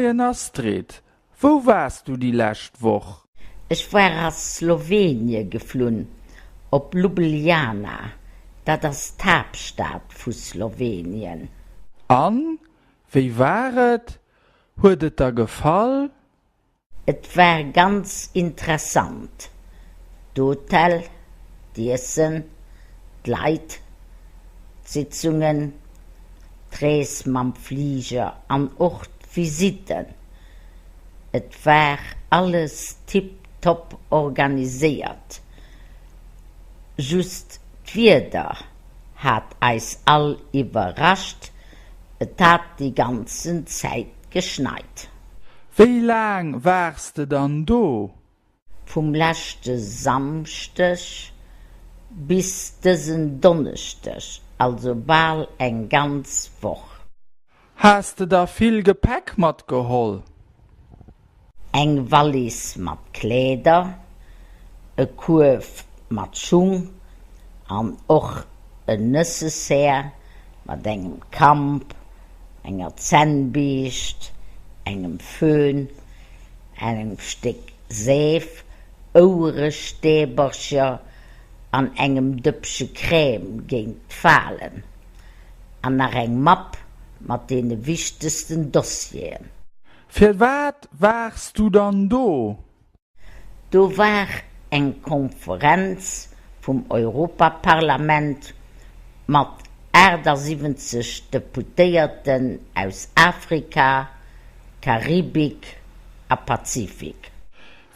Moien Astrid, wou waars du déi lescht Woch? Ech war a Slowenie geflunn, op Ljubljana, dat ass d'Haaptstad vu Slowenien. An, wéi war et? Huet et der gefall? Et war ganz interessant, d'Hotel, d'Iessen, d'Leit, d'Sitzungen, d'Rees mam Fliger an och d'Visitten. Et war alles tiptop organiséiert, just d'Wieder hat eis all iwwerrascht, et hat déi ganzen Zäit geschneit. Wéi laang waars de dann do? Vum leschte Samschdeg bis dësen Donneschdeg, also bal eng ganz Woch. Has de da vill Gepäck matgeholl? Eng Wallis mat Kleeder, e Kuerf mat Schung an och en Necessaire mat engem Kamp, enger Zännbiischt, engem Föhn, engem Stéck Seef, Ouerestäbercher an engem Dëppche Crème géint d'Falen. An nach eng Mapp mat deene wichtegsten Dossieren. Firwat waars du dann do? Do war eng Konferenz vum Europaparlament mat 78 Deputéierten aus Afrika, Karibik a Pazifik.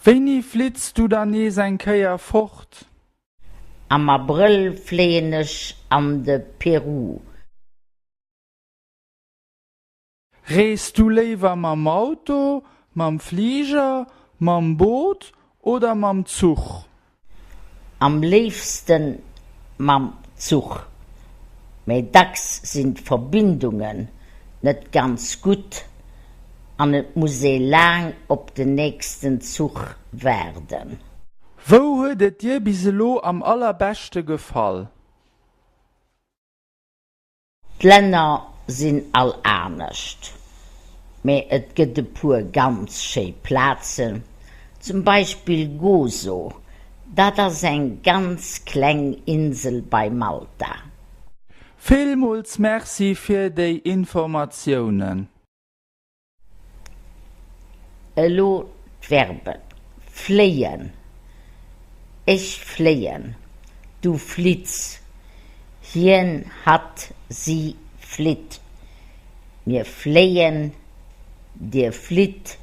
Wéini flitts du dann nees eng Kéier fort? Am Abrëll fléien ech an de Peru. Rees du léiwer mam Auto, mam Fliger, mam Boot oder mam Zuch? Am léifsten mam Zuch, mä dacks sinn d'Verbindungen net ganz gutt an et muss ee laang op den nächsten Zuch waarden. Wou huet et dir bis elo am allerbeschte gefall? D'Länner sinn all anescht, mä et gëtt e puer ganz schéi Plazen, zum Beispill Gozo, dat ass eng ganz kleng Insel bei Malta. Villmools Merci fir déi Informatiounen. Elo d'Verben, fléien, ech fléien, du flitts, hien, hatt, si flitt, mir fléien, dir flitt,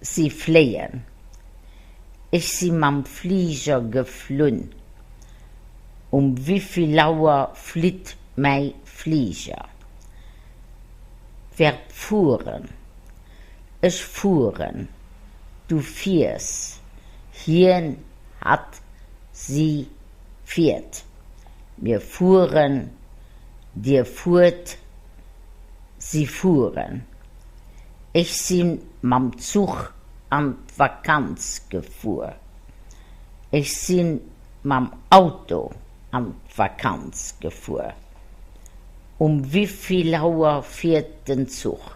si fléien, ech si mam Fliger geflunn, um wivill Auer flitt mäi Fliger? Verb fueren, Ech fueren, du fiers, hien, hatt, si fiert, mir fueren, dir fuert, si fueren. Ech si mam Zuch an d'Vakanz gefuer. Ech si mam Auto an d'Vakanz gefuer. Um wivill Auer fiert den Zuch?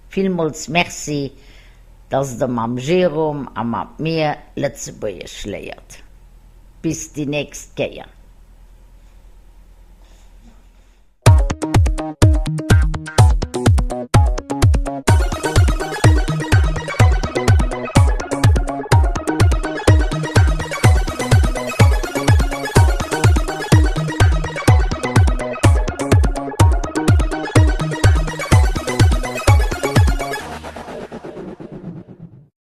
Villmools Merci, dass der mam Jérôme a mat mir Lëtzebuergesch léiert. Bis déi nächst Kéier.